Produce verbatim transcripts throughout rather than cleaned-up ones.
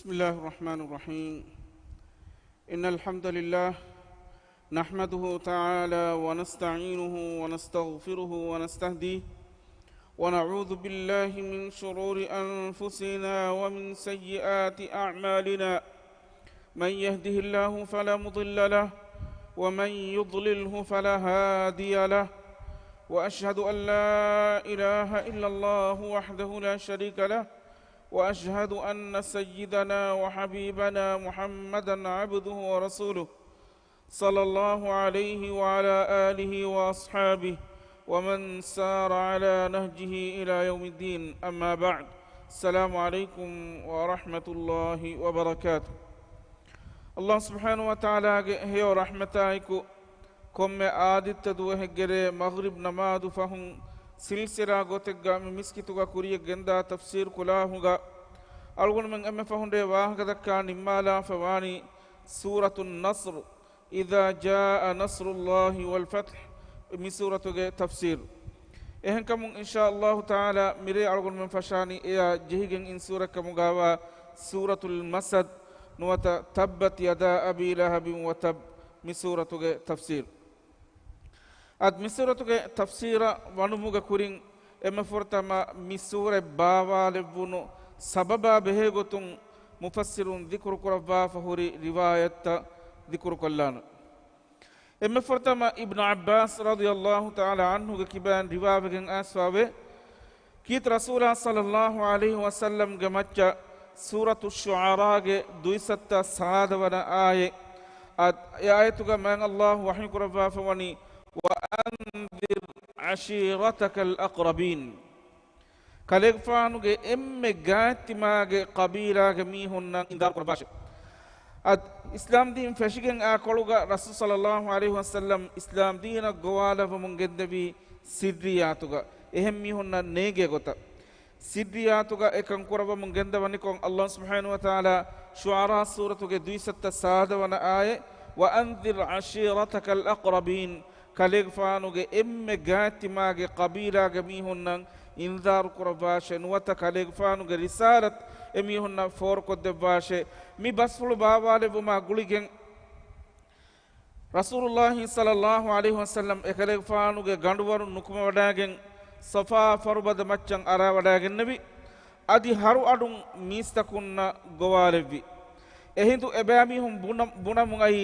بسم الله الرحمن الرحيم. إن الحمد لله نحمده تعالى ونستعينه ونستغفره ونستهديه، ونعوذ بالله من شرور أنفسنا ومن سيئات أعمالنا. من يهده الله فلا مضل له، ومن يضلله فلا هادي له، وأشهد أن لا إله إلا الله وحده لا شريك له، وأشهد أن سيدنا وحبيبنا محمدا عبده ورسوله، صلى الله عليه وعلى آله وأصحابه ومن سار على نهجه إلى يوم الدين. أما بعد. السلام عليكم ورحمة الله وبركاته. ﷲ ސުބްޙާނަހޫ ވަތަޢާލާގެ ހެޔޮ ރަޙްމަތާއެކު، ކޮންމެ އާދިއްތަ ދުވަހެއްގެރޭ މަޣްރިބް ނަމާދު ފަހުން ސިލްސިލާ ގޮތެއްގަ މި މިސްކިތުގަ ކުރިޔަށް ގެންދާ ތަފްސީރު ކުލާހުގަ އަޅުގަނޑުމެން އެންމެ ފަހުން ވާހަކަ ދައްކާ ނިންމާލާފަ ވާނީ ސޫރަތު ނަޞްރު، إذا جاء نصر الله والفتح، މި ސޫރަތުގެ ތަފްސީރު. އެހެންކަމުން އިންޝާ ﷲ ތަޢާލާ މިރޭ އަޅުގަނޑުމެން ފަށާނީ އެޔާ ޖެހިގެން އިން ސޫރަތް ކަމުގަވާ ސޫރަތުލް މަސަދް ނުވަތަ تبت يدا أبي لهب وتب މި ސޫރަތުގެ ތަފްސީރު. އަދި މި ސޫރަތުގެ ތަފްސީރަށް ވަނުމުގެ ކުރިން އެންމެ ފުރަތަމަ މި ސޫރަތް ބާވާލެއްވުނު ސަބަބާ ބެހޭގޮތުން މުފައްސިރުން ޛިކުރު ކުރައްވާފަ ހުރި ރިވާޔަތްތައް ޛިކުރު ކޮށްލާނަން. އެންމެ ފުރަތަމަ އިބްނު ޢައްބާސް ރަޟިޔަﷲ ތަޢާލާ ޢަންހުގެ ކިބައިން ރިވާވެގެން އައިސްފަވޭ، ކީރިތި ރަސޫލާ ޞައްލަﷲ ޢަލައިހި ވަސައްލަމްގެ މައްޗަށް ސޫރަތު ޝުޢަރާގެ ދުއިސައްތަ ސާދަ ވަނަ އާޔަތް، އަދި އެ އާޔަތުގަ މާތް ﷲ ވަޙީ ކުރައްވާފަ ވަނީ، وأنذر عشيرتك الأقربين. ކަލޭގެފާނުގެ އެންމެ ގާތްތިމާގެ ޤަބީލާގެ މީހުންނަށް އިންޒާރު ކުރައްވާށެ. އަދި އިސްލާމްދީން ފެށިގެން އާ ކޮޅުގަ ރަސޫލު ޞައްލަﷲ ޢަލައިހި ވަސައްލަމް އިސްލާމްދީނަށް ގޮވާލައްވަމުން ގެންދެވީ ސިއްރިއްޔާތުގަ. އެހެން މީހުންނަށް ނޭނގޭ ގޮތަށް ސިއްރިއްޔާތުގަ އެކަން ކުރައްވަމުން ގެންދަވަނިކޮށް، ﷲ ސުބްޙާނަހޫ ވަތަޢާލާ ޝުޢަރާ ސޫރަތުގެ ދުއިސައްތަ ސާދަ ވަނަ އާޔަތް، وأنذر عشيرتك الأقربين، ކަލޭގެފާނުގެ އެންމެ ގާތްތިމާގެ ޤަބީލާގެ މީހުންނަށް އިންޒާރު ކުރައްވާށޭ، ނުވަތަ ކަލޭގެފާނުގެ ރިސާލަތް އެމީހުންނަށް ފޯރުކޮށްދެއްވާށޭ. މި ބަސްފުޅު ބާވާލެއްވުމާ ގުޅިގެން، ރަސޫލުﷲ ޞައްލަﷲ ޢަލައިހި ވަސައްލަމް އެކަލޭގެފާނުގެ ގަނޑުވަރުން ނުކުމެވަޑައިގެން، ޞަފާ ފަރުބަދަ މައްޗަށް އަރާވަޑައިގެންނެވި. އަދި ހަރު އަޑުން މީސްތަކުންނަށް ގޮވާލެއްވި. އެހިނދު އެބައިމީހުން ބުނަ-، ބުނަމުން އައީ،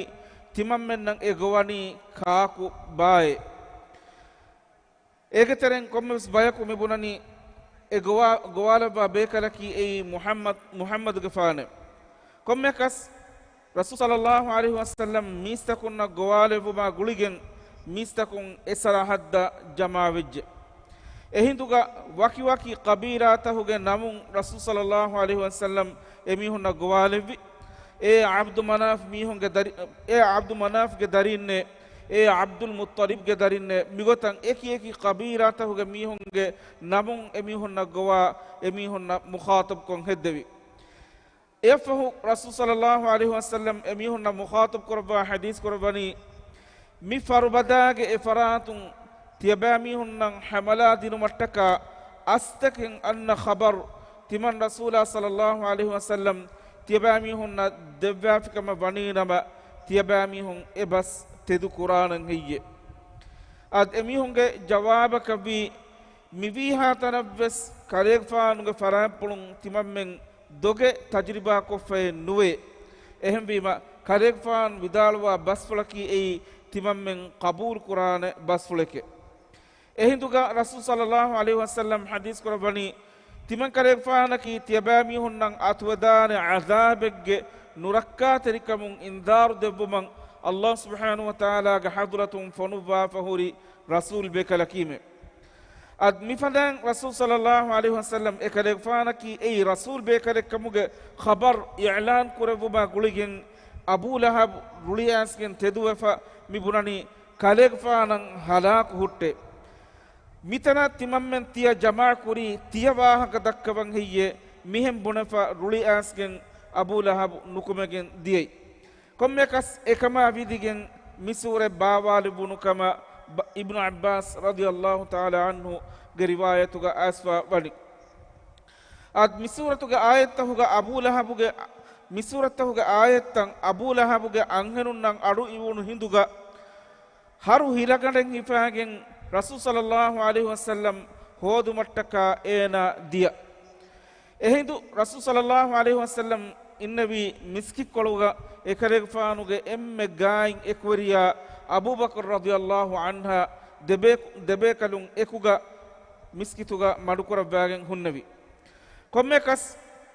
ތިމަންމެންނަށް އެ ގޮވަނީ ކާކު ބާއޭ؟ އޭގެ ތެރެއިން ކޮންމެވެސް ބަޔަކު މި ބުނަނީ، އެ ގޮވާ-، ގޮވާލައްވާ ބޭކަލަކީ އެއީ މުޙައްމަދު، މުޙައްމަދުގެފާނޭ. ކޮންމެއަކަސް، ރަސޫލު ޞައްލަﷲ ޢަލައިހި ވަސައްލަމް މީސްތަކުންނަށް ގޮވާލެއްވުމާ ގުޅިގެން، މީސްތަކުން އެ ސަރަޙައްދަށް ޖަމާވެއްޖެ. އެހިނދުގަ ވަކިވަކި ޤަބީލާތަހުގެ ނަމުން ރަސޫލު ޞައްލަﷲ ޢަލައިހި ވަސައްލަމް އެމީހުންނަށް ގޮވާލެއްވި. އޭ ޢަބްދު މަނާފް މީހުންގެ ދަރި-، އޭ ޢަބްދު މަނާފްގެ ދަރީންނޭ، އޭ ޢަބްދުލް މުއްޠަލިބްގެ ދަރީންނޭ، މިގޮތަށް އެކި އެކި ޤަބީލާތަހުގެ މީހުންގެ ނަމުން އެމީހުންނަށް ގޮވާ، އެމީހުންނަށް މުޚާޠަބްކޮށް ހެއްދެވި. އެއަށްފަހު ރަސޫލު ޞައްލަﷲ ޢަލައިހި ވަސައްލަމް އެމީހުންނަށް މުޚާޠަބް ކުރައްވާ ޙަދީޘް ކުރައްވަނީ، މި ފަރުބަދާގެ އެ ފަރާތުން ތިޔަބައިމީހުންނަށް ޙަމަލާ ދިނުމަށްޓަކާ އަސްތަކެއް އަންނަ ޚަބަރު ތިމަން ރަސޫލާ ޞައްލަﷲ ޢަލައިހި ވަސައްލަމް ތިޔަބައިމީހުންނަށް ދެއްވާފިކަމަށް ވަނީނަމަ، ތިޔަބައިމީހުން އެ ބަސް ތެދު ކުރާނަން ހެއްޔެވެ؟ އަދި އެމީހުންގެ ޖަވާބަކަށްވީ، މިވީހާ ތަނަށްވެސް ކަލޭގެފާނުގެ ފަރާތްޕުޅުން ތިމަންމެން ދޮގެއް ތަޖުރިބާ ކޮށްފައެއް ނުވޭ. އެހެންވީމަ، ކަލޭގެފާނު ވިދާޅުވާ ބަސްފުޅަކީ އެއީ ތިމަންމެން ޤަބޫލު ކުރާނެ ބަސްފުޅެކޭ. އެހިނދުގަ ރަސޫލު ޞައްލަﷲ ޢަލައިހި ވަސައްލަމް ޙަދީޘް ކުރައްވަނީ، ތިމަން ކަލޭގެފާނަކީ ތިޔަބައިމީހުންނަށް އަތުވެދާނެ ޢަޛާބެއްގެ ނުރައްކާތެރިކަމުން އިންޒާރު ދެއްވުމަށް ﷲ ސުބްޙާނަހޫ ވަތަޢާލާގެ ޙަޟްރަތުން ފޮނުއްވާފަ ހުރި ރަސޫލް ބޭކަލަކީމެ. އަދި މިފަދައިން ރަސޫލު ޞައްލަﷲ ޢަލައިހި ވަސައްލަމް އެކަލޭގެފާނަކީ އެއީ ރަސޫލް ބޭކަލެއްކަމުގެ ޚަބަރު އިޢްލާން ކުރެއްވުމާ ގުޅިގެން، އަބޫ ލަހަބް ރުޅިއައިސްގެން ތެދުވެފަ މި ބުނަނީ، ކަލޭގެފާނަށް ހަލާކު ހުއްޓޭ. މިތަނަށް ތިމަންމެން ތިޔަ ޖަމާކުރީ ތިޔަ ވާހަކަ ދައްކަވަން ހެއްޔޭ؟ މިހެން ބުނެފަ ރުޅިއައިސްގެން އަބޫ ލަހަބް ނުކުމެގެން ދިޔައީ. ކޮންމެއަކަސް އެކަމާ ވިދިގެން މި ސޫރަތް ބާވާލެއްވުނު ކަމަށް ބަ-، އިބްނު ޢައްބާސް ރަޟިޔަﷲ ތަޢާލާ ޢަންހުގެ ރިވާޔަތުގަ އައިސްފަ ވަނީ. އަދި މި ސޫރަތުގެ އާޔަތްތަހުގަ އަބޫ ލަހަބުގެ މި ސޫރަތުގެ އާޔަތްތައް އަބޫ ލަހަބުގެ އަންހެނުންނަށް އަޑު އިވުނު ހިނދުގަ، ހަރު ހިލަގަނޑެއް ހިފާގެން ރަސޫލު ޞައްލައްލާހު ޢަލައިހި ވަސައްލަމް ހޯދުމަށްޓަކާ އޭނާ ދިޔަ. އެހިނދު ރަސޫލު ޞައްލައްލާހު ޢަލައިހި ވަސައްލަމް އިންނެވީ މިސްކިތްކޮޅުގަ އެކަލޭގެފާނުގެ އެންމެ ގާތް އެކުވެރިޔާ އަބޫބަކުރު ރަޟިޔައްލާހު ޢަންހާ ދެބޭ-، ދެބޭކަލުން އެކުގަ މިސްކިތުގަ މަޑުކުރައްވާގެން ހުންނެވި. ކޮންމެއަކަސް،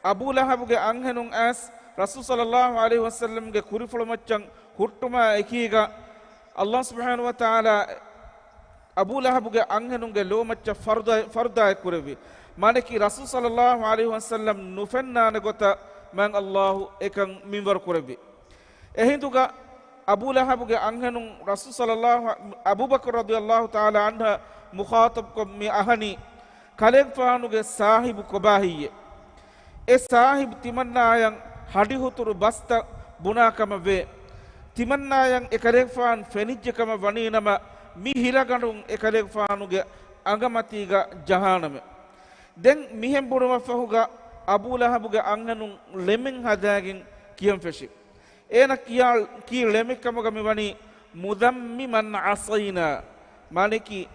އަބޫ ލަހަބުގެ އަންހެނުން އައިސް ރަސޫލު ޞައްލައްލާހު ޢަލައިހި ވަސައްލަމްގެ ކުރިފުޅުމައްޗަށް ހުއްޓުމާ އެކީގަ، ﷲ ސުބްޙާނަހު ވަ ތަޢާލާ އަބޫ ލަހަބުގެ އަންހެނުންގެ ލޯމައްޗަށް ފަރުދާ-، ފަރުދާއެއް ކުރެއްވި. މާނައަކީ، ރަސޫލު ޞައްލައްލާހު ޢަލައިހި ވަސައްލަމް ނުފެންނާނެ ގޮތަށް މާތް ﷲ އެކަން މިންވަރު ކުރެއްވި. އެހިނދުގަ އަބޫ ލަހަބުގެ އަންހެނުން ރަސޫލު ޞައްލައްލާހު، އަބޫބަކުރު ރަޟިޔައްލާހު ތަޢާލާ ޢަންހަ މުޚާޠަބްކޮށް މި އަހަނީ، ކަލޭގެފާނުގެ ސާހިބު ކޮބާހެއްޔޭ؟ އެ ސާހިބު ތިމަންނާޔަށް ހަޑިހުތުރު ބަސްތައް ބުނާ ކަމަށް ވޭ. ތިމަންނާޔަށް އެކަލޭގެފާނު ފެނިއްޖެ ކަމަށް ވަނީނަމަ، މި ހިލަގަނޑުން އެކަލޭގެފާނުގެ އަނގަމަތީގަ ޖަހާނަމޭ. ދެން މިހެން ބުނުމަށްފަހުގަ އަބޫ ލަހަބުގެ އަންހެނުން ޅެމެއް ހަދާގެން ކިޔަން ފެށި. އޭނަ ކިޔާ-، ކީ ޅެމެއް ކަމުގަ މިވަނީ މުޛައްމިމަން ޢަޞައިނާ. މާނައަކީ،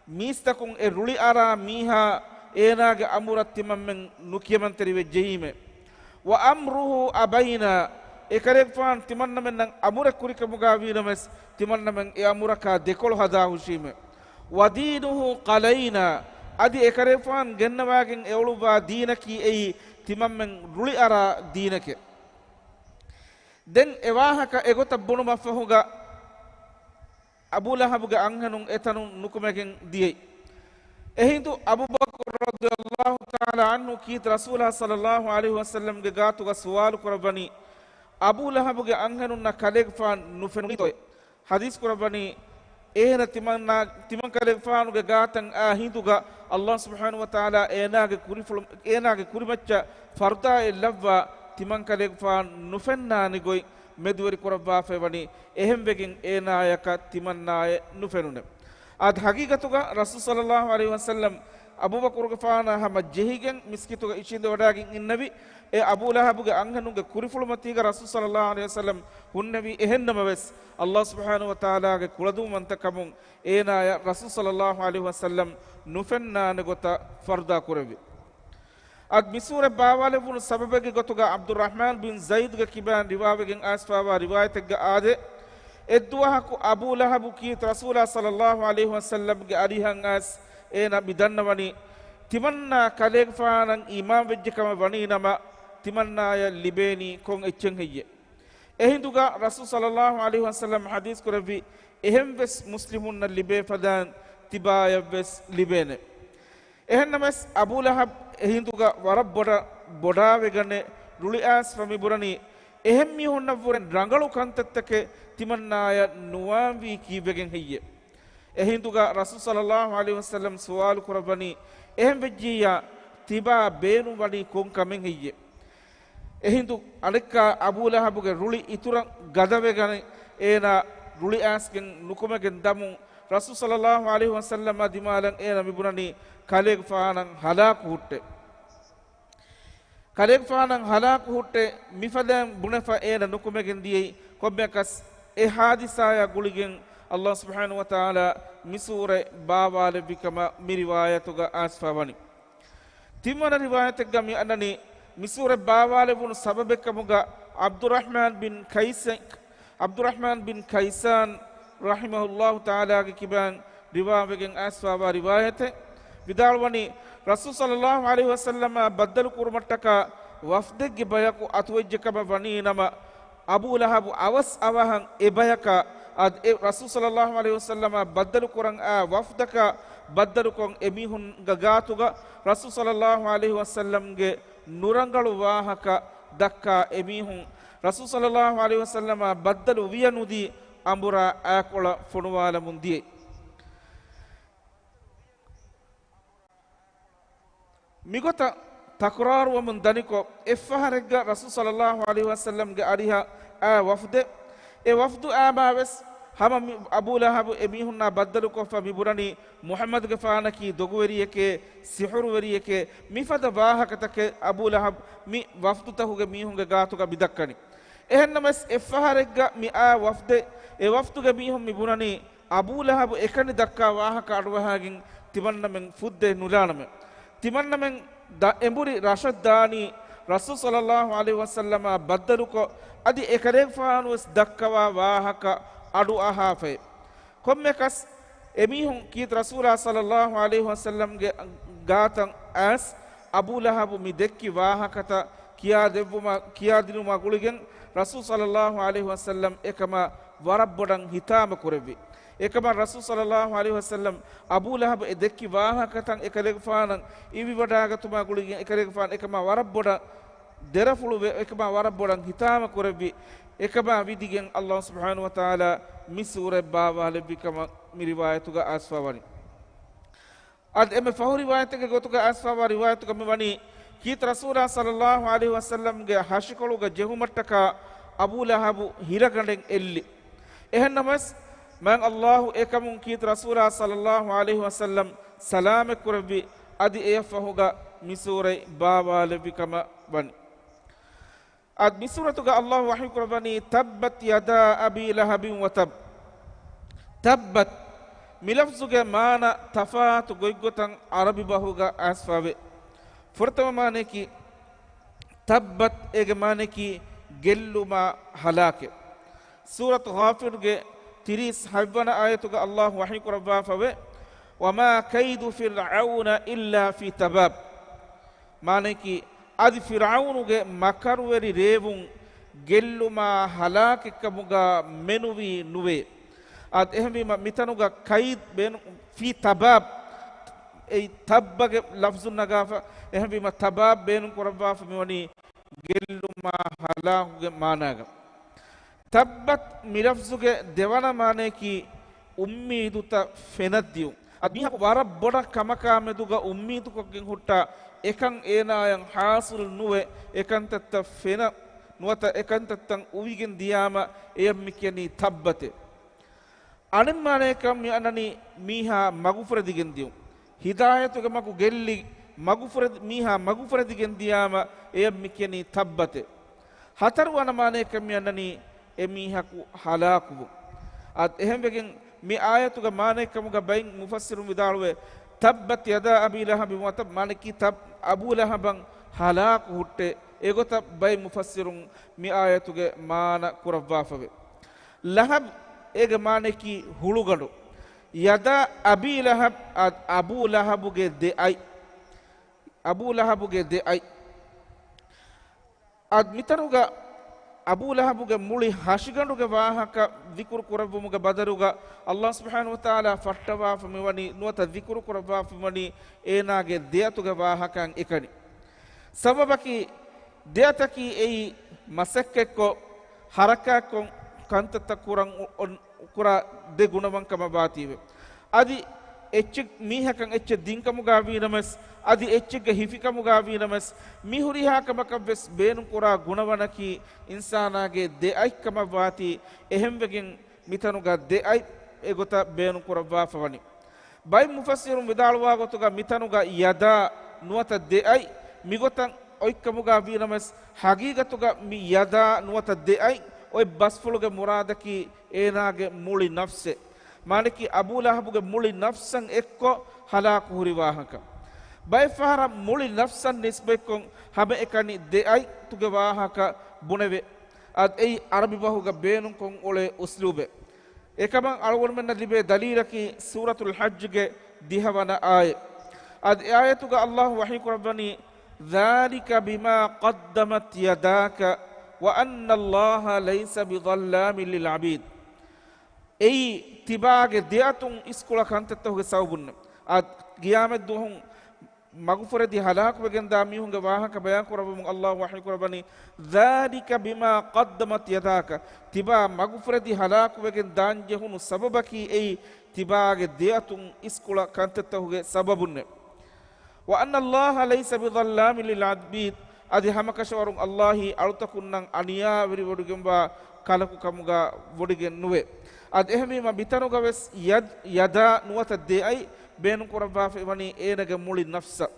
މީސްތަކުން އެ ރުޅި އަރާ މީހާ އޭނާގެ އަމުރަށް ތިމަންމެން ނުކިޔަމަންތެރިވެއްޖެއީމެ. ވައަމްރުހު އަބައިނާ، އެކަލޭގެފާނު ތިމަންނަމެންނަށް އަމުރެއް ކުރިކަމުގަ ވީނަމަވެސް، ތިމަންނަމެން އެ އަމުރަކާ ދެކޮޅު ހަދާހުށީމެ. ވަދީނުހު ޤަލައިނާ، އަދި އެކަލޭގެފާނު ގެންނަވާގެން އެއުޅުއްވާ ދީނަކީ އެއީ ތިމަންމެން ރުޅި އަރާ ދީނެކޭ. ދެން އެ ވާހަކަ އެގޮތަށް ބުނުމަށްފަހުގަ، އަބޫ ލަހަބުގެ އަންހެނުން އެތަނުން ނުކުމެގެން ދިޔައީ. އެހިނދު އަބޫބަކުރު ރަޟިޔައްލާހު ތަޢާލާ ޢަންހު ކީރިތި ރަސޫލާ ޞައްލައްލާހު ޢަލައިހި ވަސައްލަމްގެ ގާތުގަ ސުވާލު ކުރައްވަނީ، އަބޫ ލަހަބުގެ އަންހެނުންނަށް ކަލޭގެފާނު ނުފެނުނީތޯއޭ؟ ޙަދީޘް ކުރައްވަނީ، އޭނަ ތިމަންނާ، ތިމަން ކަލޭގެފާނުގެ ގާތަށް އާ ހިނދުގަ ﷲ ސުބްޙާނަހު ވަ ތަޢާލާ އޭނާގެ ކުރިފުޅު-، އޭނާގެ ކުރިމައްޗަށް ފަރުދާއެއް ލައްވާ، ތިމަން ކަލޭގެފާނު ނުފެންނާނެ ގޮތް މެދުވެރި ކުރައްވާފައި ވަނީ، އެހެންވެގެން އޭނާޔަކަށް ތިމަންނާއެއް ނުފެނުނެ. އާދެ، ޙަޤީޤަތުގަ ރަސޫލު ޞައްލައްލާހު ޢަލައިހި ވަސައްލަމް އަބޫބަކުރުގެފާނާ ހަމަ ޖެހިގެން މިސްކިތުގަ އިށީނދެވަޑާގެން އިންނެވި. އެ އަބޫ ލަހަބުގެ އަންހެނުންގެ ކުރިފުޅުމަތީގަ ރަސޫލު ޞައްލައްލާހު ޢަލައިހި ވަސައްލަމް ހުންނެވި. އެހެންނަމަވެސް، ﷲ ސުބްޙާނަހު ވަ ތަޢާލާގެ ކުޅަދުންވަންތަކަމުން އޭނާޔަށް ރަސޫލު ޞައްލައްލާހު ޢަލައިހި ވަސައްލަމް ނުފެންނާނެ ގޮތަށް ފަރުދާ ކުރެއްވި. އަދި މި ސޫރަތް ބާވާލެއްވުނު ސަބަބެއްގެ ގޮތުގަ ޢަބްދުއްރަޙްމާން ބިން ޒައިދުގެ ކިބައިން ރިވާވެގެން އައިސްފައިވާ ރިވާޔަތެއްގަ އާދޭ، އެއްދުވަހަކު އަބޫ ލަހަބު ކީރިތި ރަސޫލާ ޞައްލައްލާހު ޢަލައިހި ވަސައްލަމްގެ އަރިހަށް އައިސް އޭނަ މި ދަންނަވަނީ، ތިމަންނާ ކަލޭގެފާނަށް އީމާންވެއްޖެ ކަމަށް ވަނީ ނަމަ، ތިމަންނާޔަށް ލިބޭނީ ކޮން އެއްޗެއް ހެއްޔެވެ؟ އެހިނދުގަ ރަސޫލު ޞައްލައްލާހު ޢަލައިހި ވަސައްލަމް ޙަދީޘް ކުރެއްވި، އެހެންވެސް މުސްލިމުންނަށް ލިބޭ ފަދައިން ތިބާޔަށްވެސް ލިބޭނެ. އެހެންނަމަވެސް، އަބޫ ލަހަބް އެހިނދުގަ ވަރަށް ބޮޑަށް ބޮޑާވެގަނެ ރުޅިއައިސްފަ މި ބުނަނީ، އެހެން މީހުންނަށްވުރެ ރަނގަޅު ކަންތައްތަކެއް ތިމަންނާޔަށް ނުވާންވީ ކީއްވެގެން ހެއްޔެވެ؟ އެހިނދުގަ ރަސޫލު ޞައްލައްލާހު ޢަލައިހި ވަސައްލަމް ސުވާލު ކުރައްވަނީ، އެހެން ވެއްޖިއްޔާ ތިބާ ބޭނުންވަނީ ކޮން ކަމެއް ހެއްޔެވެ؟ އެހިނދު އަނެއްކާ އަބޫ ލަހަބުގެ ރުޅި އިތުރަށް ގަދަވެގަނެ އޭނާ ރުޅިއައިސްގެން ނުކުމެގެން ދަމުން، ރަސޫލު ޞައްލައްލާހު ޢަލައިހި ވަސައްލަމާ ދިމާލަށް އޭނަ މިބުނަނީ ކަލޭގެފާނަށް ހަލާކު ހުއްޓޭ. ކަލޭގެފާނަށް ހަލާކު ހުއްޓޭ މިފަދައިން ބުނެފަ އޭނަ ނުކުމެގެން ދިޔައީ. ކޮންމެއަކަސް އެ ހާދިސާޔާ ގުޅިގެން ﷲ ސުބްޙާނަހު ވަ ތަޢާލާ މި ސޫރަތް ބާވާލެއްވި ކަމަށް މި ރިވާޔަތުގަ އައިސްފަ ވަނީ. ތިންވަނަ ރިވާޔަތެއްގަ މި އަންނަނީ، މި ސޫރަތް ބާވާލެވުނު ސަބަބެއްކަމުގަ ޢަބްދުއްރަޙްމާން ބިން ކައިސަ-، ޢަބްދުއްރަޙްމާން ބިން ކައިސާން ރަޙިމަހުﷲ ތަޢާލާގެ ކިބައިން ރިވާވެގެން އައިސްފައިވާ ރިވާޔަތެއް. ވިދާޅުވަނީ، ރަސޫލު ޞައްލައްލާހު ޢަލައިހި ވަސައްލަމާ ބައްދަލު ކުރުމަށްޓަކާ ވަފްދެއްގެ ބަޔަކު އަތުވެއްޖެ ކަމަށް ވަނީ ނަމަ، އަބޫ ލަހަބު އަވަސް އަވަހަށް އެ ބަޔަކާ، އަދި އެ ރަސޫލު ޞައްލައްލާހު ޢަލައިހި ވަސައްލަމާ ބައްދަލު ކުރަން އާ ވަފްދަކާ ބައްދަލުކޮށް، އެމީހުންގެ ގާތުގަ ރަސޫލު ޞައްލައްލާހު ޢަލައިހި ވަސައްލަމްގެ ނުރަނގަޅު ވާހަކަ ދައްކާ އެމީހުން ރަސޫލު ޞައްލައްލާހު ޢަލައިހި ވަސައްލަމާ ބައްދަލު ވިޔަ ނުދީ އަނބުރާ އާކޮޅަށް ފޮނުވާލަމުން ދިޔައީ. މިގޮތަށް ތަކުރާރުވަމުން ދަނިކޮށް، އެއްފަހަރެއްގަ ރަސޫލު ޞައްލައްލާހު ޢަލައިހި ވަސައްލަމްގެ އަރިހަށް އާ ވަފްދެއް، އެ ވަފްދު އާމާވެސް ހަމަ މި އަބޫ ލަހަބު އެމީހުންނާ ބައްދަލުކޮށްފަ މި ބުނަނީ މުޙައްމަދުގެފާނަކީ ދޮގުވެރިއެކޭ، ސިޙުރުވެރިއެކޭ. މިފަދަ ވާހަކަތަކެއް އަބޫ ލަހަބް މި ވަފްދުތަކުގެ މީހުންގެ ގާތުގަ މި ދައްކަނީ. އެހެންނަމަވެސް އެއްފަހަރެއްގަ މި އާ ވަފްދެއް، އެ ވަފްދުގެ މީހުން މި ބުނަނީ އަބޫ ލަހަބު އެކަނި ދައްކާ ވާހަކަ އަޑުއަހާގެން ތިމަންނަމެން ފުއްދޭ ނުލާނަމޭ. ތިމަންނަމެން ދަ-، އެނބުރި ރަށަށް ދާނީ ރަސޫލު ޞައްލައްލާހު ޢަލައިހި ވަސައްލަމާ ބައްދަލުކޮށް، އަދި އެކަލޭގެފާނުވެސް ދައްކަވާ ވާހަކަ އަޑުއަހާފައި. ކޮންމެއަކަސް އެމީހުން ކީރިތި ރަސޫލާ ޞައްލައްލާހު ޢަލައިހި ވަސައްލަމްގެ ގާތަށް އައިސް، އަބޫ ލަހަބު މި ދެއްކި ވާހަކަތައް ކިޔާދެއްވުމަށް، ކިޔާދިނުމާ ގުޅިގެން ރަސޫލު ޞައްލައްލާހު ޢަލައިހި ވަސައްލަމް އެކަމަށް ވަރަށް ބޮޑަށް ހިތާމަ ކުރެއްވި. އެކަމަށް ރަސޫލު ޞައްލައްލާހު ޢަލައިހި ވަސައްލަމް އަބޫ ލަހަބު އެ ދެއްކި ވާހަކަތައް އެކަލޭގެފާނަށް އިވިވަޑާގަތުމާ ގުޅިގެން އެކަލޭގެފާނު އެކަމާ ވަރަށް ބޮޑަށް ދެރަފުޅުވެ، އެކަމާ ވަރަށް ބޮޑަށް ހިތާމަ ކުރެއްވި. އެކަމާ ވިދިގެން ﷲ ސުބްޙާނަހޫ ވަތަޢާލާ މި ސޫރަތް ބާވާލެއްވި ކަމަށް މި ރިވާޔަތުގަ އައިސްފަވަނީ. އަދި އެންމެ ފަހު ރިވާޔަތެއްގެ ގޮތުގަ އައިސްފަވާ ރިވާޔަތުގަ މިވަނީ، ކީރިތި ރަސޫލާ ޞައްލައްލާހު ޢަލައިހި ވަސައްލަމްގެ ހަށިކޮޅުގަ ޖެހުމަށްޓަކާ އަބޫ ލަހަބު ހިރަގަނޑެއް އެއްލި. އެހެންނަމަވެސް، މާތް ﷲ އެކަމުން ކީރިތި ރަސޫލާ ޞައްލައްލާހު ޢަލައިހި ވަސައްލަމް ސަލާމަތް ކުރެއްވި، އަދި އެޔަށް ފަހުގަ މި ސޫރަތް ބާވާލެއްވި ކަމަށް ވަނީ. އަދި މި ސޫރަތުގަ ﷲ ވަޙީ ކުރައްވަނީ، تبت يدا أبي لهب وتب. ތައްބަތް މި ލަފްޒުގެ މާނަ ތަފާތު ގޮތްގޮތަށް ޢަރަބި ބަހުގަ އައިސްފަވޭ. ފުރަތަމަ މާނަޔަކީ، ތައްބަތް އޭގެ މާނަޔަކީ ގެއްލުމާ ހަލާކެއް. ސޫރަތު ޣާފިރުގެ ތިރީސް ހަތްވަނަ އާޔަތުގަ ﷲ ވަޙީ ކުރައްވާފަވޭ، وما كيد فرعون إلا في تباب. މާނަޔަކީ، އަދި ފިރްޢައުނުގެ މަކަރުވެރި ރޭވުން ގެއްލުމާ ހަލާކެއްކަމުގަ މެނުވީ ނުވޭ. އަދި އެހެންވީމަ، މިތަނުގަ ކައިދް ބޭނު-، ފީ ތަބާބް، އެއީ ތައްބަގެ ލަފްޒުން ނަގާފަ، އެހެންވީމަ، ތަބާބް ބޭނުން ކުރައްވާފަ މިވަނީ ގެއްލުމާ ހަލާކުގެ މާނާގަ. ތައްބަތް މި ލަފްޒުގެ ދެވަނަ މާނަޔަކީ، އުއްމީދުތައް ފެނަށްދިޔުން. އަދި މީހަކު ވަރަށް ބޮޑަށް ކަމަކާ މެދުގަ އުއްމީދުކޮށްގެން ހުއްޓާ، އެކަން އޭނާޔަށް ޙާޞިލު ނުވެ، އެކަންތައްތައް ފެނަ ނުވަތަ އެކަންތައްތައް އުވިގެން ދިޔާމަ، އެޔަށް މި ކިޔަނީ ތައްބަތޭ. އަނެއް މާނަޔަކަށް މި އަންނަނީ މީހާ މަގުފުރެދިގެން ދިޔުން. ހިދާޔަތުގެ މަގު ގެއްލި، މަގުފުރެދި-، މީހާ މަގުފުރެދިގެން ދިޔާމަ، އެޔަށް މި ކިޔަނީ ތައްބަތޭ. ހަތަރުވަނަ މާނަޔަކަށް މި އަންނަނީ އެ މީހަކު ހަލާކުވުން. އަދި އެހެންވެގެން މި އާޔަތުގެ މާނައެއްކަމުގަ ބައެއް މުފައްސިރުން ވިދާޅުވޭ، تبت يدا أبي لهب وتب، މާނައަކީ ތައް-، އަބޫ ލަހަބަށް ހަލާކު ހުއްޓޭ. އެގޮތަށް ބައެއް މުފައްސިރުން މި އާޔަތުގެ މާނަ ކުރައްވާފަވޭ. ލަހަބް އޭގެ މާނައަކީ ހުޅުގަނޑު. ޔަދާ އަބީ ލަހަބް، އަ-، އަބޫ ލަހަބުގެ ދެ އަތް. އަބޫ ލަހަބުގެ ދެ އަތް. އަދި މިތަނުގަ އަބޫ ލަހަބުގެ މުޅި ހަށިގަނޑުގެ ވާހަކަ ޛިކުރު ކުރެއްވުމުގެ ބަދަލުގަ، ﷲ ސުބްޙާނަހޫ ވަތަޢާލާ ފައްޓަވާފަ މިވަނީ، ނުވަތަ ޛިކުރު ކުރައްވާފަ މިވަނީ އޭނާގެ ދެއަތުގެ ވާހަކައިން އެކަނި. ސަބަބަކީ، ދެއަތަކީ އެއީ މަސައްކަތްކޮށް، ޙަރަކާތްކޮށް، ކަންތައްތައް ކުރަން އޮ-، އޮން-، ކުރާ ދެ ގުނަވަންކަމަށް ވާތީވެ. އަދި އެއްޗެއް މީހަކަށް އެއްޗެއް ދިންކަމުގަ ވީނަމަސް، އަދި އެއްޗެއްގެ ހިފިކަމުގަ ވީނަމަސް، މި ހުރިހާ ކަމަކަށްވެސް ބޭނުންކުރާ ގުނަވަނަކީ އިންސާނާގެ ދެ އަތްކަމަށް ވާތީ، އެހެންވެގެން މިތަނުގަ ދެ އަތް އެގޮތަށް ބޭނުންކުރައްވާފަވަނީ. ބައެއް މުފައްސިރުން ވިދާޅުވާ ގޮތުގަ މިތަނުގަ ޔަދާ ނުވަތަ ދެ އަތް މިގޮތަށް އޮތްކަމުގަ ވީނަމަސް، ޙަޤީޤަތުގަ މި ޔަދާ ނުވަތަ ދެ އަތް އޮތް ބަސްފުޅުގެ މުރާދަކީ އޭނާގެ މުޅި ނަފްސެއް. މާނައަކީ އަބޫ ލަހަބުގެ މުޅި ނަފްސަށް އެއްކޮށް ހަލާކު ހުރި ވާހަކަ. ބައެއް ފަހަރަށް މުޅި ނަފްސަށް ނިސްބަތްކޮށް ހަމައެކަނި ދެ އަތްތުގެ ވާހަކަ ބުނެވޭ. އަދި އެއީ ޢަރަބި ބަހުގަ ބޭނުންކޮށް އުޅޭ އުސްލޫބެއް. އެކަމަށް އަޅުގަނޑުމެންނަށް ލިބޭ ދަލީލަކީ ސޫރަތުލް ޙައްޖުގެ ދިހަވަނަ އާޔަތް. އަދި އެ އާޔަތުގަ ﷲ ވަޙީ ކުރައްވަނީ، ذلك بما قدمت يداك وأن الله ليس بظلام للعبيد. އެއީ ތިބާގެ ދެއަތުން އިސްކުޅަ ކަންތައްތަކުގެ ސަބަބުންނެ. އަދި ޤިޔާމަތްދުވަހުން މަގުފުރެދި ހަލާކުވެގެންދާ މީހުންގެ ވާހަކަ ބަޔާން ކުރައްވަމުން ﷲ ވަޙީ ކުރައްވަނީ، ذلك بما قدمت يداك. ތިބާ މަގުފުރެދި ހަލާކުވެގެން ދާން ޖެހުނު ސަބަބަކީ އެއީ ތިބާގެ ދެއަތުން އިސްކުޅަ ކަންތައްތަކުގެ ސަބަބުންނެ. وأن الله ليس بظلام للعبيد. އަދި ހަމަކަށަވަރުން ﷲ އަޅުތަކުންނަށް އަނިޔާވެރިވެވޮޑިގެންވާ ކަލަކު ކަމުގަ ވޮޑިގެން ނުވޭ. އަދި އެހެންވީމަ މިތަނުގަ ވެސް ޔަދް، ޔަދާ ނުވަތަ ދެއަތް ބޭނުން ކުރައްވާފައި ވަނީ އޭނަގެ މުޅި ނަފްސަށް.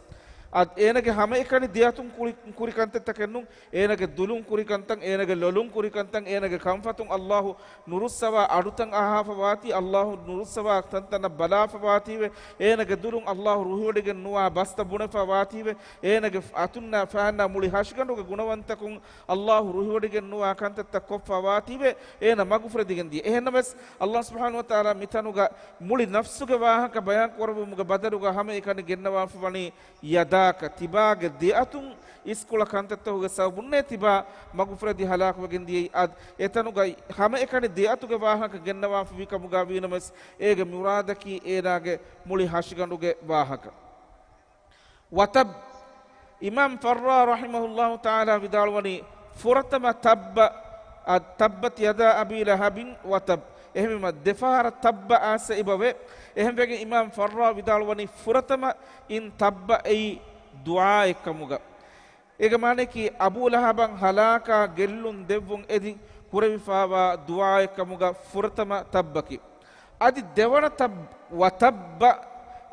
އަދި އޭނަގެ ހަމައެކަނި ދެއަތުން ކުރި، ކުރި ކަންތައްތަކެއް ނޫން، އޭނަގެ ދުލުން ކުރި ކަންތައް، އޭނަގެ ލޮލުން ކުރި ކަންތައް، އޭނަގެ ކަންފަތުން އައްލާހު ނުރުއްސަވާ އަޑުތައް އަހާފަ ވާތީ، އައްލާހު ނުރުއްސަވާ ތަންތަނަށް ބަލާފަ ވާތީވެ، އޭނަގެ ދުލުން އައްލާހު ރުހިވޮޑިގެން ނުވާ ބަސްތައް ބުނެފަ ވާތީވެ، އޭނަގެ އަތުންނާ ފައިންނާ މުޅި ހަށިގަނޑުގެ ގުނަވަންތަކުން އައްލާހު ރުހިވޮޑިގެން ނުވާ ކަންތައްތައް ކޮށްފަ ވާތީވެ، އޭނަ މަގުފުރެދިގެން ދިޔަ. އެހެންނަމަވެސް، އައްލާހު ސުބްޙާނަހު ވަތަޢާލާ މިތަނުގަ މުޅި ނަފްސުގެ ވާހަކަ ބަޔާން ކުރެއްވުމުގެ ބަދަލުގަ ހަމައެކަނި ގެންނަވާފަ ވަނީ ޔަދާކަ، ތިބާގެ ދެއަތުން އިސްކޮޅަށް ކަންތައްތަކުގެ ސަބަބުންނޭ ތިބާ މަގުފުރެދި ހަލާކުވެގެން ދިޔައީ. އަދި އެތަނުގައި ހަމައެކަނި ދެއަތުގެ ވާހަކަ ގެންނަވާފަވި ކަމުގަ ވީނަމަވެސް، އޭގެ މުރާދަކީ އޭނާގެ މުޅި ހަށިގަނޑުގެ ވާހަކަ. ވަތައް، އިމާމް ފައްރާ ރަޙިމަހުﷲ ތަޢާލާ ވިދާޅުވަނީ، ފުރަތަމަ ތައްބަ، އަ، ތައްބަތް ޔަދާ އަބީ ލަހަބިން ވަތައް. އެހެންވީމަ، ދެފަހަރަށް ތައްބަ އައިސް އެބަވޭ. އެހެންވެގެން އިމާމް ފައްރާ ވިދާޅުވަނީ، ފުރަތަމަ އިން ތައްބަ އެއީ ދުޢާއެއްކަމުގަ. އޭގެ މާނައަކީ، އަބޫ ލަހަބަށް ހަލާކާ ގެއްލުން ދެއްވުން އެދި ކުރެވިފާވާ ދުޢާއެއްކަމުގަ ފުރަތަމަ ތައްބަކީ. އަދި ދެވަނަ ތައް، ވަތައްބަ،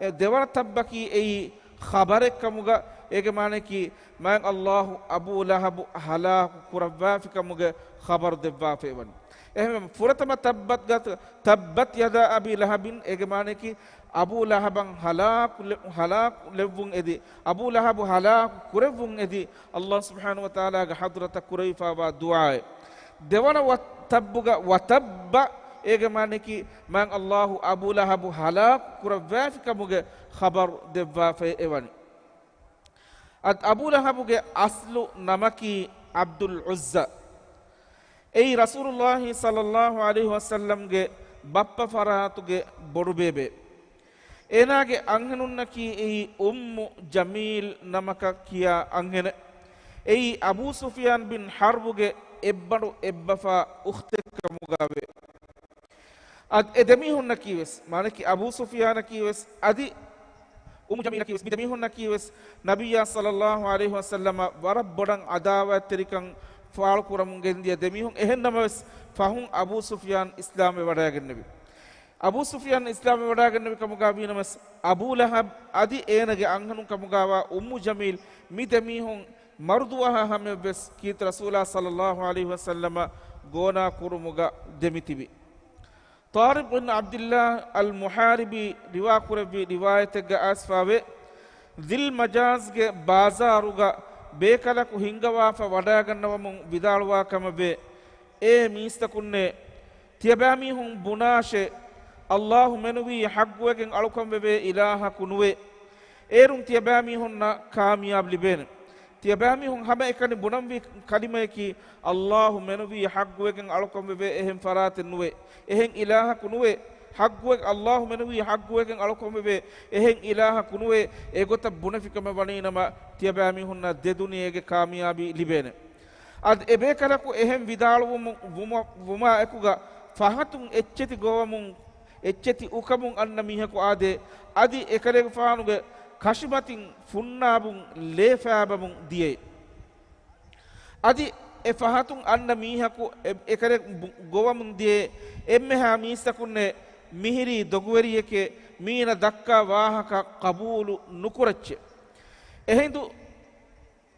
އެ ދެވަނަ ތައްބަކީ އެއީ ޚަބަރެއްކަމުގަ، އޭގެ މާނައަކީ، މާތް އައްލާހު އަބޫ ލަހަބު ހަލާކު ކުރައްވާފިކަމުގެ ޚަބަރު ދެއްވާފައި ވަނީ. އެހެންވެ، ފުރަތަމަ ތައްބަތް ގަތު، ތައްބަތް ޔަދާ އަބީ ލަހަބިން، އޭގެ މާނައަކީ، އަބޫ ލަހަބަށް ހަލާކު ލެ، ހަލާކު ލެއްވުން އެދި، އަބޫ ލަހަބު ހަލާކު ކުރެއްވުން އެދި، އައްލާހު ސުބްޙާނަހު ވަތަޢާލާގެ ޙަޟްރަތަށް ކުރެވިފާވާ ދުޢާއެއް. ދެވަނަ ވަ، ތައްބުގަ ވަތައްބަ، އޭގެ މާނައަކީ، މާތް އައްލާހު އަބޫ ލަހަބު ހަލާކު ކުރައްވާފިކަމުގެ ޚަބަރު ދެއްވާފައި އެވަނީ. އަދި އަބޫ ލަހަބުގެ އަސްލު ނަމަކީ ޢަބްދުލް ޢުއްޒާ. އެއީ ރަސޫލުﷲ ޞައްލަﷲު ޢަލައިހި ވަސައްލަމްގެ ބައްޕަ ފަރާތުގެ ބޮޑުބޭބެ. އޭނާގެ އަންހެނުންނަކީ އެއީ އުއްމު ޖަމީލް ނަމަކަށް ކިޔާ އަންހެނެއް. އެއީ އަބޫ ސުފްޔާން ބިން ޙަރްބުގެ އެއްބަނޑު އެއްބަފާ އުޚްތެއްކަމުގައެވެ. އަދި އެ ދެމީހުންނަކީވެސް، މާނައަކީ އަބޫ ސުފްޔާނަކީވެސް، އަދި އުއްމު ޖަމީލަކީވެސް، މި ދެމީހުންނަކީވެސް، ނަބިއްޔާ ޞައްލަﷲު ޢަލައިހި ވަސައްލަމަށް ވަރަށް ބޮޑަށް ޢަދާވާތްތެރިކަން ފާޅުކުރަމުން ގެންދިޔަ ދެމީހުން. އެހެންނަމަވެސް، ފަހުން އަބޫ ސުފްޔާން އިސްލާމްވެވަޑައިގެންނެވި. އަބޫ ސުފްޔާން އިސްލާމްވެވަޑައިގެންނެވި ކަމުގަ ވީނަމަވެސް، އަބޫ ލަހަބް އަދި އޭނަގެ އަންހެނުން ކަމުގަވާ އުއްމު ޖަމީލް މި ދެމީހުން މަރުދުވަހާ ހަމަޔަށްވެސް ކީރިތި ރަސޫލާ ޞައްލަﷲު ޢަލައިހި ވަސައްލަމަށް ގޯނާ ކުރުމުގަ ދެމިތިބި. ޠާރިޤް ބިން ޢަބްދިއްލާހް އަލްމުޙާރިބީ ރިވާކުރެއްވި ރިވާޔަތެއްގަ އައިސްފާވޭ، ޛިލް މަޖާޒްގެ ބާޒާރުގަ ބޭކަލަކު ހިންގަވާފަ ވަޑައިގަންނަވަމުން ވިދާޅުވާ ކަމަށްވޭ، އޭ މީސްތަކުންނޭ! ތިޔަބައިމީހުން ބުނާށޭ، އައްލާހު މެނުވީ ޙައްޤުވެގެން އަޅުކަންވެވޭ އިލާހަކު ނުވޭ. އޭރުން ތިޔަބައިމީހުންނަށް ކާމިޔާބު ލިބޭނެ. ތިޔަބައިމީހުން ހަމައެކަނި ބުނަންވީ ކަލިމަޔަކީ، އައްލާހު މެނުވީ ޙައްޤުވެގެން އަޅުކަންވެވޭ އެހެން ފަރާތެއް ނުވޭ. އެހެން އިލާހަކު ނުވޭ. ޙައްޤުވެ، އައްލާހު މެނުވީ ޙައްޤުވެގެން އަޅުކަންވެވޭ އެހެން އިލާހަކު ނުވޭ. އެގޮތަށް ބުނެފިކަމެއް ވަނީނަމަ، ތިޔަބައިމީހުންނަށް ދެދުނިޔޭގެ ކާމިޔާބީ ލިބޭނެ. އަދި އެބޭކަލަކު އެހެން ވިދާޅުވުމު، ވުމަ، ވުމާ އެކުގަ ފަހަތުން އެއްޗެތި ގޮވަމުން، އެއްޗެތި އުކަމުން އަންނަ މީހަކު އާދޭ، އަދި އެކަލޭގެފާނުގެ ކަށިމަތިން ފުންނާބުން ލޭ ފާބަމުން ދިޔައީ. އަދި އެ ފަހަތުން އަންނަ މީހަކު އެ، އެކަލޭ ބު، ގޮވަމުން ދިޔައީ އެންމެހާ މީސްތަކުންނޭ މިހިރީ ދޮގުވެރިއެކޭ، މީނަ ދައްކާ ވާހަކަ ޤަބޫލު ނުކުރައްޗޭ. އެހިނދު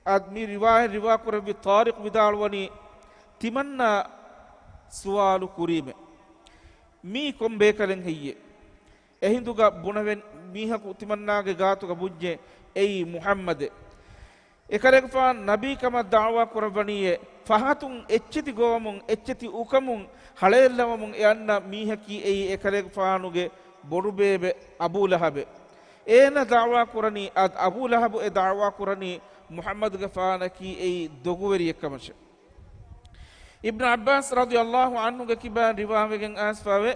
އަދި މި ރިވާޔަތް ރިވާކުރެއްވި ޠާރިޤް ވިދާޅުވަނީ، ތިމަންނާ ސުވާލު ކުރީމޭ، މީ ކޮން ބޭކަލެއް ހެއްޔޭ؟ އެހިނދުގަ ބުނެވެން މީހަކު ތިމަންނާގެ ގާތުގަ ބުއްޖެ، އެއީ މުޙައްމަދޭ. އެކަލޭގެފާނު ނަބީ ކަމަށް ދަޢުވާ ކުރައްވަނީއޭ، ފަހަތުން އެއްޗެތި ގޮވަމުން، އެއްޗެތި އުކަމުން ހަޅޭއްލަވަމުން އެ އަންނަ މީހަކީ އެއީ އެކަލޭގެފާނުގެ ބޮޑުބޭބެ އަބޫ ލަހަބޭ. އޭނަ ދަޢުވާ ކުރަނީ، އަދި އަބޫ ލަހަބު އެ ދަޢުވާ ކުރަނީ މުޙައްމަދުގެފާނަކީ އެއީ ދޮގުވެރިއެއްކަމަށޭ. އިބްނު ޢައްބާސް ރަޟިޔަﷲު ޢަންހުގެ ކިބައިން ރިވާވެގެން އައިސްފާވޭ،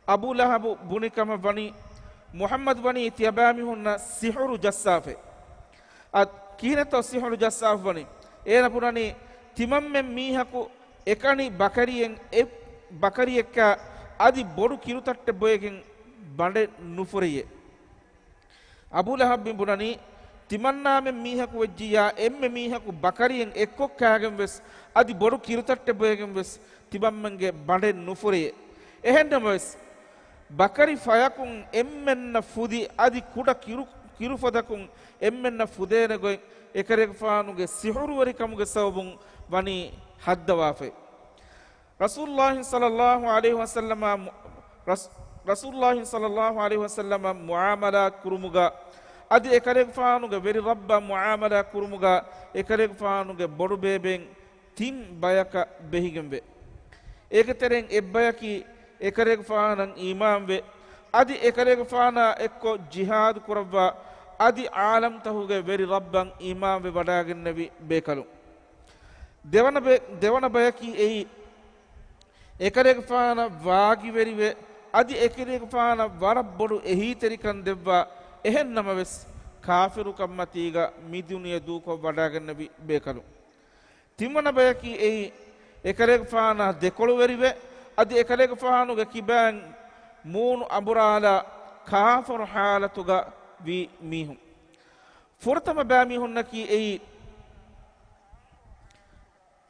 އަބޫ ލަހަބު ބުނި ކަމަށް ވަނީ، މުޙައްމަދު ވަނީ ތިޔަބައިމީހުންނަށް ސިޙުރު ޖައްސާފައި. އަދި ކިހިނެއްތޯ ސިޙުރު ޖައްސާފަ ވަނީ؟ އޭނަ ބުނަނީ، ތިމަންމެން މީހަކު އެކަނި ބަކަރިއެއް، އެއް ބަކަރިއެއްކާ އަދި ބޮޑު ކިރުތައްޓެއް ބޮއެގެން ބަނޑެއް ނުފުރެޔޭ. އަބޫ ލަހަބް މި ބުނަނީ، ތިމަންނާމެން މީހަކު ވެއްޖިއްޔާ، އެންމެ މީހަކު ބަކަރިއެއް އެއްކޮށް ކާގެން ވެސް، އަދި ބޮޑު ކިރުތައްޓެއް ބޮއެގެން ވެސް ތިމަންމެންގެ ބަނޑެއް ނުފުރެޔޭ. އެހެންނަމަވެސް، ބަކަރި ފަޔަކުން އެންމެންނަށް ފުދި، އަދި ކުޑަ ކިރު، ކިރުފޮދަކުން އެންމެންނަށް ފުދޭނެ ގޮތް އެކަލޭގެފާނުގެ ސިހުރުވެރިކަމުގެ ސަބަބުން ވަނީ ހައްދަވާފައި. ރަސޫލުﷲ ޞައްލަﷲ ޢަލައިހި ވަސައްލަމަ މު، ރަސް، ރަސޫލުﷲ ޞައްލަﷲ ޢަލައިހި ވަސައްލަމަ މުޢާމަލާތް ކުރުމުގަ، އަދި އެކަލޭގެފާނުގެ ވެރި ރައްބަށް މުޢާމަލާތް ކުރުމުގަ، އެކަލޭގެފާނުގެ ބޮޑުބޭބެއިން ތިން ބަޔަކަށް ބެހިގެންވޭ. އޭގެ ތެރެއިން އެއްބަޔަކީ އެކަލޭގެފާނަށް އީމާންވެ، އަދި އެކަލޭގެފާނާ އެއްކޮށް ޖިހާދު ކުރައްވާ، އަދި ޢާލަމްތަހުގެ ވެރި ރައްބަށް އީމާންވެ ވަޑާގެންނެވި ބޭކަލުން. ދެވަނަ ބެ، ދެވަނަ ބަޔަކީ އެއީ، އެކަލޭގެފާނަށް ވާގިވެރިވެ، އަދި އެކަލޭގެފާނަށް ވަރަށް ބޮޑު އެހީތެރިކަން ދެއްވާ، އެހެން ނަމަވެސް، ކާފިރުކަންމަތީގަ މި ދުނިޔެ ދޫކޮށް ވަޑާގެންނެވި ބޭކަލުން. ތިންވަނަ ބަޔަކީ އެއީ، އެކަލޭގެފާނާ ދެކޮޅުވެރިވެ، އަދި އެކަލޭގެފާނުގެ ކިބައިން މޫނު އަނބުރާލާ ކާފަރު ޙާލަތުގަ ވީ މީހުން. ފުރަތަމަ ބައިމީހުންނަކީ އެއީ،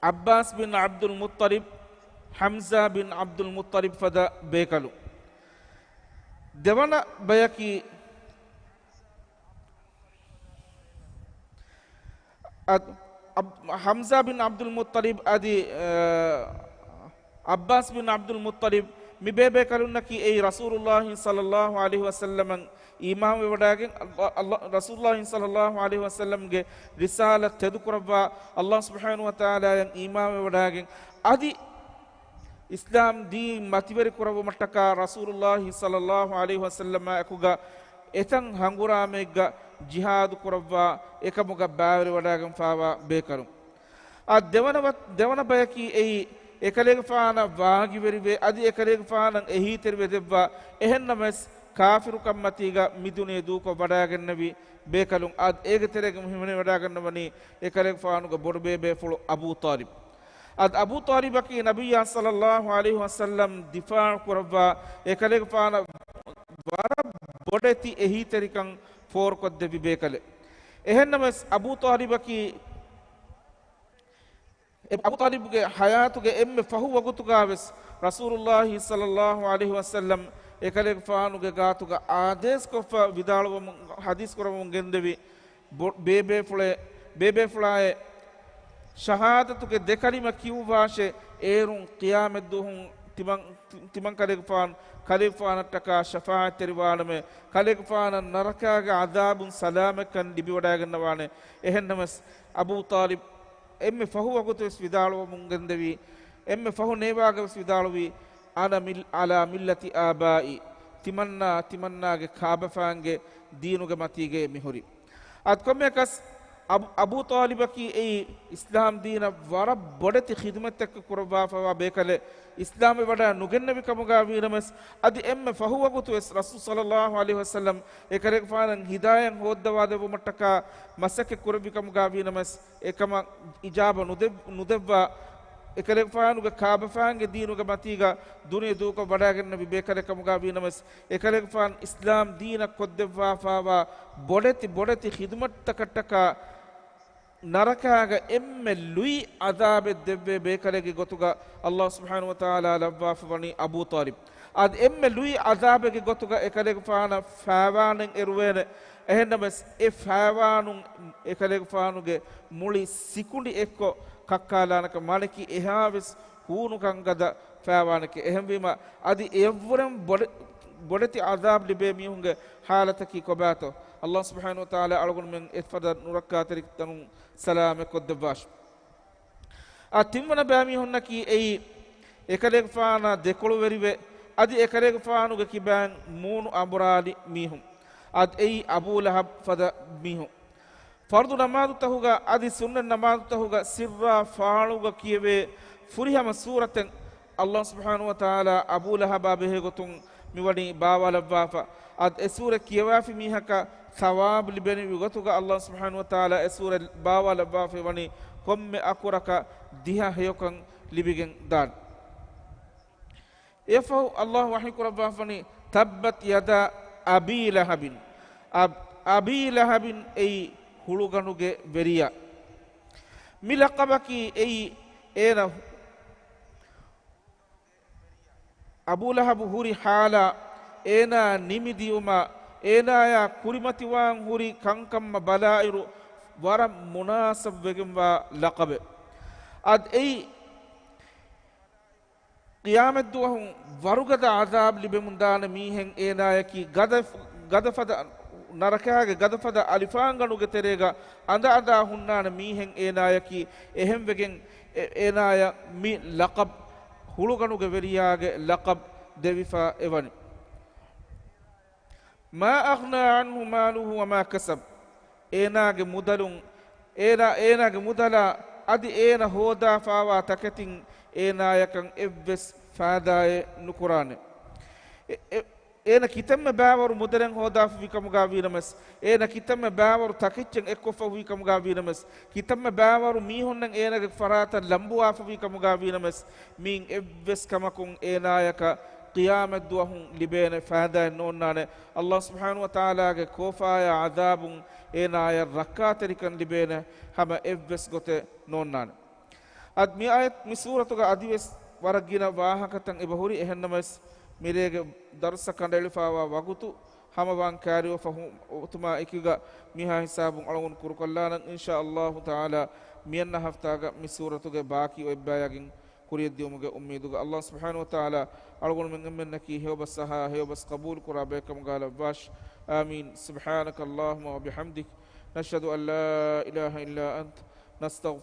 ޢައްބާސް ބިން ޢަބްދުލް މުއްޠަލިބް، ޙަމްޒާ ބިން ޢަބްދުލް މުއްޠަލިބް ފަދަ ބޭކަލުން. ދެވަނަ ބަޔަކީ، އަދް، އަބް، ޙަމްޒާ ބިން ޢަބްދުލް މުއްޠަލިބް އަދި، އަ، ޢައްބާސް ބިން ޢަބްދުލް މުއްޠަލިބް މި ބޭބޭކަލުންނަކީ އެއީ ރަސޫލުﷲ ޞައްލަﷲ ޢަލައިހި ވަސައްލަމަށް އީމާންވެވަޑާގެން، އައް، އައް، ރަސޫލުﷲ ޞައްލަﷲ ޢަލައިހި ވަސައްލަމްގެ ރިސާލަތް ތެދުކުރައްވާ، ﷲ ސުބްޙާނަހޫ ވަތަޢާލާއަށް އީމާންވެވަޑާގެން، އަދި އިސްލާމް ދީން މަތިވެރި ކުރައްވުމަށްޓަކާ ރަސޫލުﷲ ޞައްލަﷲ ޢަލައިހި ވަސައްލަމާ އެކުގަ އެތައް ހަނގުރާމައެއްގަ ޖިހާދު ކުރައްވާ، އެކަމުގަ ބައިވެރިވަޑާގެންފާވާ ބޭކަލުން. އާ ދެވަނަ ވަ، ދެވަނަ ބަޔަކީ އެއީ، އެކަލޭގެފާނަށް ވާގިވެރިވެ، އަދި އެކަލޭގެފާނަށް އެހީތެރިވެ ދެއްވާ، އެހެންނަމަވެސް، ކާފިރުކަންމަތީގަ މި ދުނިޔެ ދޫކޮށް ވަޑާގެންނެވި ބޭކަލުން. އާ އޭގެ ތެރޭގަ ހިމެނިވަޑާގަންނަވަނީ އެކަލޭގެފާނުގެ ބޮޑުބޭބޭފުޅު އަބޫ ޠާލިބް. އަދި އަބޫ ޠާލިބަކީ ނަބިއްޔާ ޞައްލަﷲ ޢަލައިހި ވަސައްލަމް ދިފާޢު ކުރައްވާ، އެކަލޭގެފާނަށް ވަރަށް ބޮޑެތި އެހީތެރިކަން ފޯރުކޮށްދެއްވި ބޭކަލެއް. އެހެންނަމަވެސް، އަބޫ ޠާލިބަކީ، އެ، އަބޫ ޠާލިބުގެ ޙަޔާތުގެ އެންމެ ފަހު ވަގުތުގަވެސް ރަސޫލުﷲ ޞައްލަﷲ ޢަލައިހި ވަސައްލަމް އެކަލޭގެފާނުގެ ގާތުގަ އާދޭސްކޮށްފަ ވިދާޅުވަމުން، ޙަދީޘް ކުރަމުން ގެންދެވި، ބޮ، ބޭބޭފުޅޭ، ބޭބޭފުޅާއޭ، ޝަހާދަތުގެ ދެކަލިމަ ކިޔުއްވާށޭ، އޭރުން ޤިޔާމަތްދުވަހުން ތިމަން، ތި، ތިމަން ކަލޭގެފާނު، ކަލޭގެފާނަށްޓަކާ ޝަފާޢަތްތެރިވާނަމޭ، ކަލޭގެފާނަށް ނަރަކާގެ ޢަޛާބުން ސަލާމަތްކަން ލިބިވަޑައިގަންނަވާނެ. އެހެންނަމަވެސް، އަބޫ ޠާލިބް އެންމެ ފަހު ވަގުތުވެސް ވިދާޅުވަމުން ގެންދެވީ، އެންމެ ފަހު ނޭވާގަވެސް ވިދާޅުވީ، "أنا مل، على ملة آبائي." ތިމަންނާ، ތިމަންނާގެ ކާބަފާންގެ ދީނުގެ މަތީގައޭ މިހުރީ. އަދި ކޮންމެއަކަސް އަބު، އަބޫ ޠާލިބަކީ އެއީ އިސްލާމް ދީނަށް ވަރަށް ބޮޑެތި ޚިދުމަތްތަކެއް ކުރައްވާފައިވާ ބޭކަލެއް، އިސްލާމްވެވަޑައި ނުގެންނެވި ކަމުގަ ވީނަމަވެސް، އަދި އެންމެ ފަހު ވަގުތުވެސް ރަސޫލު ޞައްލައްލާހު ޢަލައިހި ވަސައްލަމް އެކަލޭގެފާނަށް ހިދާޔަތް ހޯއްދަވާދެއްވުމަށްޓަކާ މަސައްކަތް ކުރެއްވި ކަމުގަ ވީނަމަވެސް، އެކަމަށް އިޖާބަ ނުދެ، ނުދެއްވާ، އެކަލޭގެފާނުގެ ކާބަފާންގެ ދީނުގެ މަތީގަ ދުނިޔެ ދޫކޮށް ވަޑައިގެންނެވި ބޭކަލެއް ކަމުގަ ވީނަމަވެސް، އެކަލޭގެފާން އިސްލާމް ދީނަށް ކޮށްދެއްވާފައިވާ ބޮޑެތި ބޮޑެތި ޚިދުމަތްތަކަށްޓަކާ ނަރަކާގަ އެންމެ ލުއި ޢަޛާބެއް ދެއްވޭ ބޭކަލެއްގެ ގޮތުގަ އަލްލާހު ސުބްޙާނަހު ވަތަޢާލާ ލައްވާފަ ވަނީ އަބޫ ޠާލިބް. އަދި އެންމެ ލުއި ޢަޛާބެއްގެ ގޮތުގަ އެކަލޭގެފާނަށް ފައިވާނެއް އެރުވޭނެ. އެހެންނަމަވެސް، އެ ފައިވާނުން އެކަލޭގެފާނުގެ މުޅި ސިކުނޑި އެއްކޮށް ކައްކާލާނެކަން، މާނައަކީ އެހާވެސް ހޫނުކަން ގަދަ ފައިވާނެކެ. އެހެންވީމަ، އަދި އެއަށްވުރެން ބޮޑެ، ބޮޑެތި ޢަޛާބް ލިބޭ މީހުންގެ ޙާލަތަކީ ކޮބާތޯ؟ އަލްލާހު ސުބްޙާނަހު ވަތަޢާލާ އަޅުގަނޑުމެން އެފަދަ ނުރައްކާތެރި ތަނުން ސަލާމަތް ކޮށްދެއްވާށި. އާ ތިންވަނަ ބައިމީހުންނަކީ އެއީ، އެކަލޭގެފާނާ ދެކޮޅުވެރިވެ، އަދި އެކަލޭގެފާނުގެ ކިބައިން މޫނު އަނބުރާލި މީހުން. އަދި އެއީ އަބޫ ލަހަބް ފަދަ މީހުން. ފަރުޟު ނަމާދުތަހުގަ އަދި ސުންނަތް ނަމާދުތަހުގަ ސިއްރާ ފާޅުގަ ކިޔެވޭ ފުރިހަމަ ސޫރަތެއް އަލްލާހު ސުބްޙާނަހު ވަތަޢާލާ އަބޫ ލަހަބާ ބެހޭގޮތުން މިވަނީ ބާވާލައްވާފަ. އަދި އެ ސޫރަ ކިޔަވާފި މީހަކަށް ޘަވާބު ލިބެނިވި ގޮތުގަ އަލްލާހު ސުބްޙާނަހު ވަތަޢާލާ އެ ސޫރަ ބާވާލައްވާފައި ވަނީ ކޮންމެ އަކުރަކަށް ދިހަ ހެޔޮކަން ލިބިގެން ދާނެ. އެއަށްފަހު އަލްލާހު ވަޙީ ކުރައްވާފަނީ، "تبت يدا أبي لهب." އަ، އަބީ ލަހަބިން އެއީ ހުޅުގަނޑުގެ ވެރިޔާ. މި ލަޤަބަކީ އެއީ އޭނަ އަބޫލަހަބު ހުރި ހާލާ، އޭނާ ނިމިދިޔުމާ، އޭނާޔާ ކުރިމަތިވާން ހުރި ކަންކަންމަ ބަލާއިރު، ވަރަށް މުނާސަބުވެގެންވާ ލަޤަބެއް. އަދި އެއީ ޤިޔާމަތްދުވަހު ވަރުގަދަ ޢަޛާބު ލިބެމުންދާނެ މީހެއް އޭނާޔަކީ، ގަދަ، ގަދަފަދަ، ނަރަކާގެ ގަދަފަދަ އަލިފާންގަނޑުގެ ތެރޭގަ އަނދައަނދާ ހުންނާނެ މީހެއް އޭނާޔަކީ. އެހެންވެގެން އެ، އޭނާޔަށް މި ލަޤަބް، ހުޅުގަނޑުގެ ވެރިޔާގެ ލަޤަބް ދެވިފަ އެވަނީ. ما أغنى عنه ماله وما كسب. އޭނާގެ މުދަލުން، އޭނާ، އޭނާގެ މުދަލާ އަދި އޭނަ ހޯދާފާވާ ތަކެތިން އޭނާޔަކަށް އެއްވެސް ފާއިދާއެއް ނުކުރާނެ. އެ، އެ، އޭނަ ކިތަންމެ ބައިވަރު މުދަލެއް ހޯދާފަވި ކަމުގަ ވީނަމަސް، އޭނަ ކިތަންމެ ބައިވަރު ތަކެއްޗެއް އެއްކޮށްފަވި ކަމުގަ ވީނަމަސް، ކިތަންމެ ބައިވަރު މީހުންނަށް އޭނާގެ ފަރާތަށް ލަނބުވާފަވި ކަމުގަ ވީނަމަސް، މިއިން އެއްވެސް ކަމަކުން އޭނާޔަކަށް ޤިޔާމަތްދުވަހުން ލިބޭނެ ފާއިދާއެއް ނޯންނާނެ. ﷲ ސުބްޙާނަހޫ ވަތަޢާލާގެ ކޯފާޔާ ޢަޛާބުން އޭނާޔަށް ރައްކާތެރިކަން ލިބޭނެ ހަމަ އެއްވެސް ގޮތެއް ނޯންނާނެ. އަދި މި އާޔަތް މި ސޫރަތުގަ އަދިވެސް ވަރަށް ގިނަ ވާހަކަތައް އެބަހުރި. އެހެންނަމަވެސް، މިރޭގެ ދަރުސަށް ކަނޑައެޅިފައިވާ ވަގުތު ހަމަވާން ކައިރިވެފަ ހު-، އޮތުމާ އެކީގަ މިހާ ހިސާބުން އަޅުގަނޑު ކުރުކޮށްލާނަން. އިންޝާﷲ ތަޢާލާ މިއަންނަ ހަފްތާގަ މި ސޫރަތުގެ ބާކީ އޮތްބަޔާގެން ކުރިޔަށްދިޔުމުގެ އުއްމީދުގަ. ﷲ ސުބްޙާނަހޫ ވަތަޢާލާ އަޅުގަނޑުމެން އެންމެންނަކީ ހެޔޮބަސް އަހާ، ހެޔޮބަސް ޤަބޫލުކުރާ ބައެއްކަމުގަ ލައްވާށި. އާމީން. سبحانك اللهم وبحمدك، نشهد أن لا إله إلا أنت، نستغفرك.